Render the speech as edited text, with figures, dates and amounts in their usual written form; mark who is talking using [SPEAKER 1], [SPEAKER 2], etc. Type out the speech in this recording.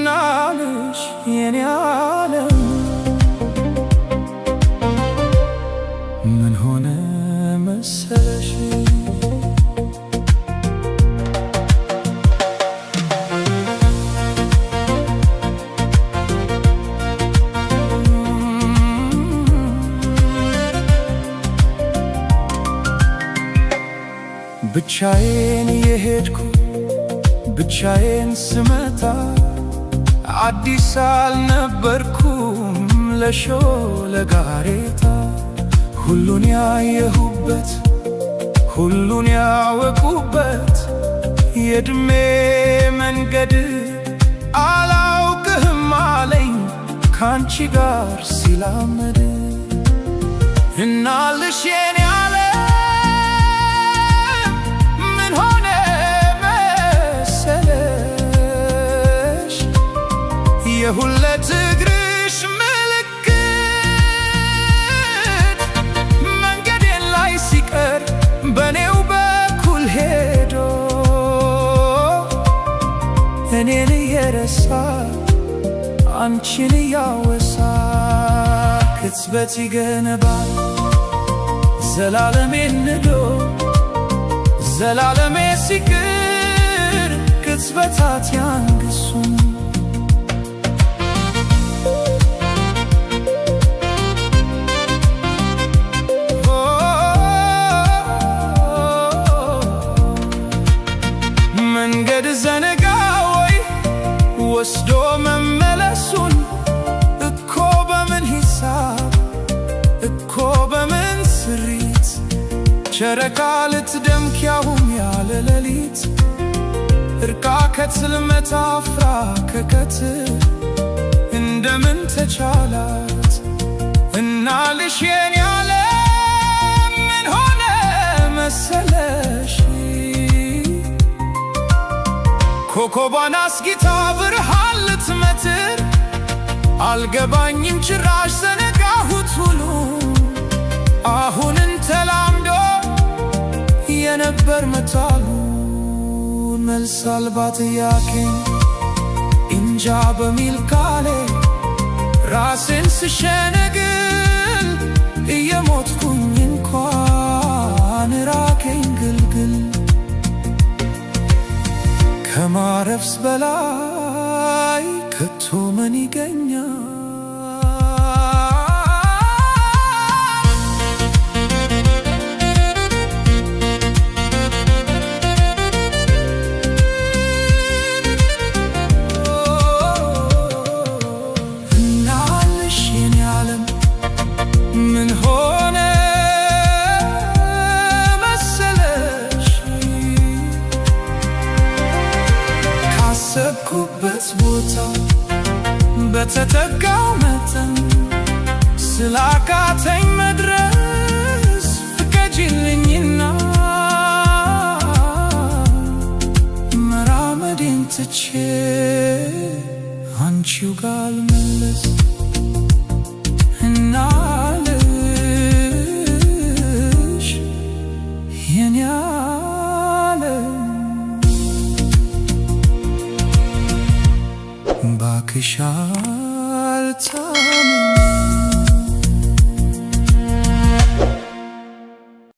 [SPEAKER 1] ናልሽ የኔ ዓለም፣ ምን ሆነ መሰለሽ? ብቻዬን የሄድኩ፣ ብቻዬን ስመታ፣ አዲስ አልነበርኩም ለሾለ ጋሬታ። ሁሉን ያየሁበት፣ ሁሉን ያወቁበት የእድሜ መንገድ አላውቅህም አለኝ ካንቺ ጋር ሲላመድ። እናልሽ የኔ ዓለም፣ ምን ሆነ መሰለሽ? የሁለት እግርሽ ምልክት መንገዴን ላይ ሲቀር በኔው በኩል ሄዶ፣ እኔን እየረሳ አንቺን እያወሳ፣ ቅጽበት ይገነባል ዘላለሜን ንዶ፣ ዘላለሜ ሲቅር ቅጽበታት ያንግሱን። መንገድ ዘነጋ ወይ ወስዶ መመለሱን? እኮ በምን ሂሳብ፣ እኮ በምን ስሪት፣ ጨረቃ ልትደምቅ ያሁን ያለ ሌሊት፣ እርቃ ከጽልመት አፍራ ከቀትር እንደምን ተቻላት? እናልሽ የኔ ዓለም፣ ምን ሆነ መሰለሽ? ኮከቧን አስጊታ ብርሃን ልትመትር፣ አልገባኝም ጭራሽ ዘነጋሁት ሁሉ፣ አሁንን ተላምዶ የነበር መታሉን። መልስ አልባ ጥያቄን እንጃ በሚል ቃሌ ራሴን ስሸነግል፣ እየሞትኩኝ እንኳን ራቀኝ ግልግል። ከማረፍስ በላይ ከቶ ምን ይገኛል? እናልሽ የኔ ዓለም፣ ምን ሆነ መሰለሽ? ካሰብኩበት ቦታ በተጠጋው መጠን ስላቃተኝ መድረስ፣ ፍቀጂልኝና መራመዴን ትቼ አንቺው ጋር ልምጣ።